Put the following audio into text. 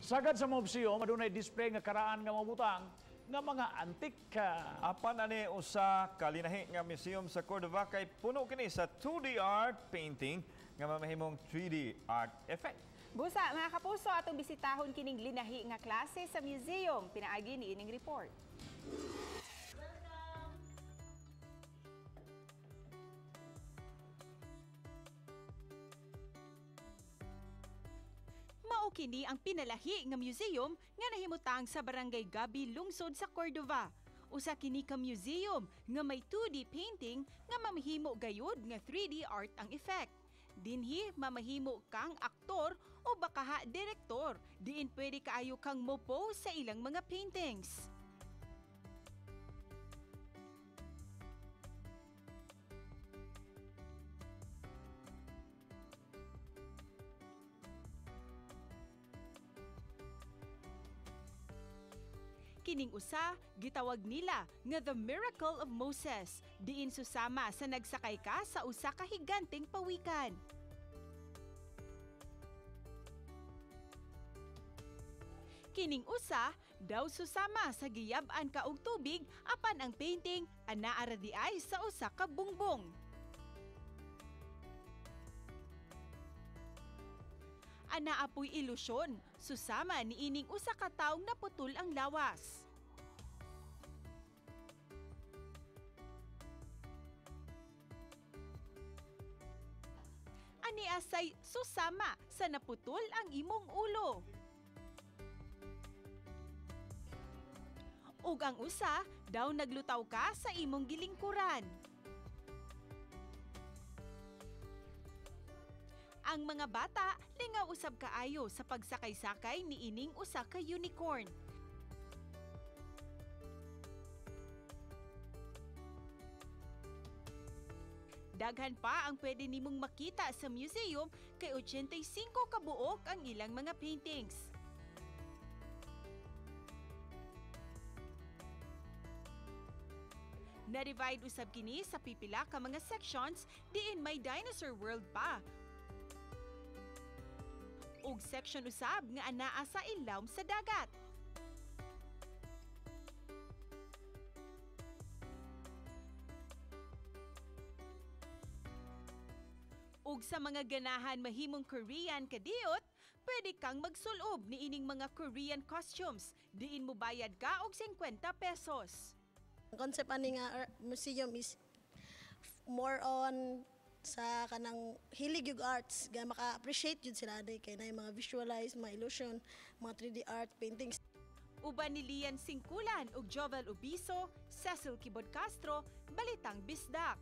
Sagad sa museum, adunay display nga karaan nga mabutang nga mga antika. Apan ani usa ka linahi nga museum sa Cordova kay puno kini sa 2D art painting nga mamahimong 3D art effect. Busa, mga kapuso, atong bisitahon kining linahi nga klase sa museum. Pinaagi ni ining report. Mao kini ang pinalahi nga museum nga nahimutang sa Barangay Gabi, lungsod sa Cordova. Usa kini ka museum nga may 2D painting nga mamahimo gayud nga 3D art ang effect. Dinhi mamahimo kang aktor o bakaha direktor, diin pwede kaayo kang mopo sa ilang mga paintings. Kining usa, gitawag nila nga The Miracle of Moses, diin susama sa nagsakay ka sa usa ka higanteng pawikan. Kining usa, daw susama sa giyab-an ka og tubig apan ang painting anaa ra di ay sa usa ka bungbong. Anaa po'y ilusyon, susama niining usa ka taong naputol ang lawas. Ani asay susama sa naputol ang imong ulo. Ug ang usa, daw naglutaw ka sa imong gilingkuran. Ang mga bata, lingaw usab kaayo sa pagsakay-sakay niining usa ka unicorn. Daghan pa ang pwede nimong makita sa museum kay 85 kabuok ang ilang mga paintings. Na-divide usab kini sa pipila ka mga sections diin may dinosaur world pa. Ug section usab nga anaa sa ilawom sa dagat. Ug sa mga ganahan mahimong Korean kadiyot, pwede kang magsulob niining mga Korean costumes. Diin mo bayad ka og 50 pesos. Ang concept ani nga museum is more on sa kanang hilig yung arts, ga maka-appreciate yun sila aday kay na mga visualize, mga illusion, mga 3D art paintings. Uban ni Lian Singkulan ug Jovel Ubiso, Cecil Kibod Castro, Balitang Bisdak.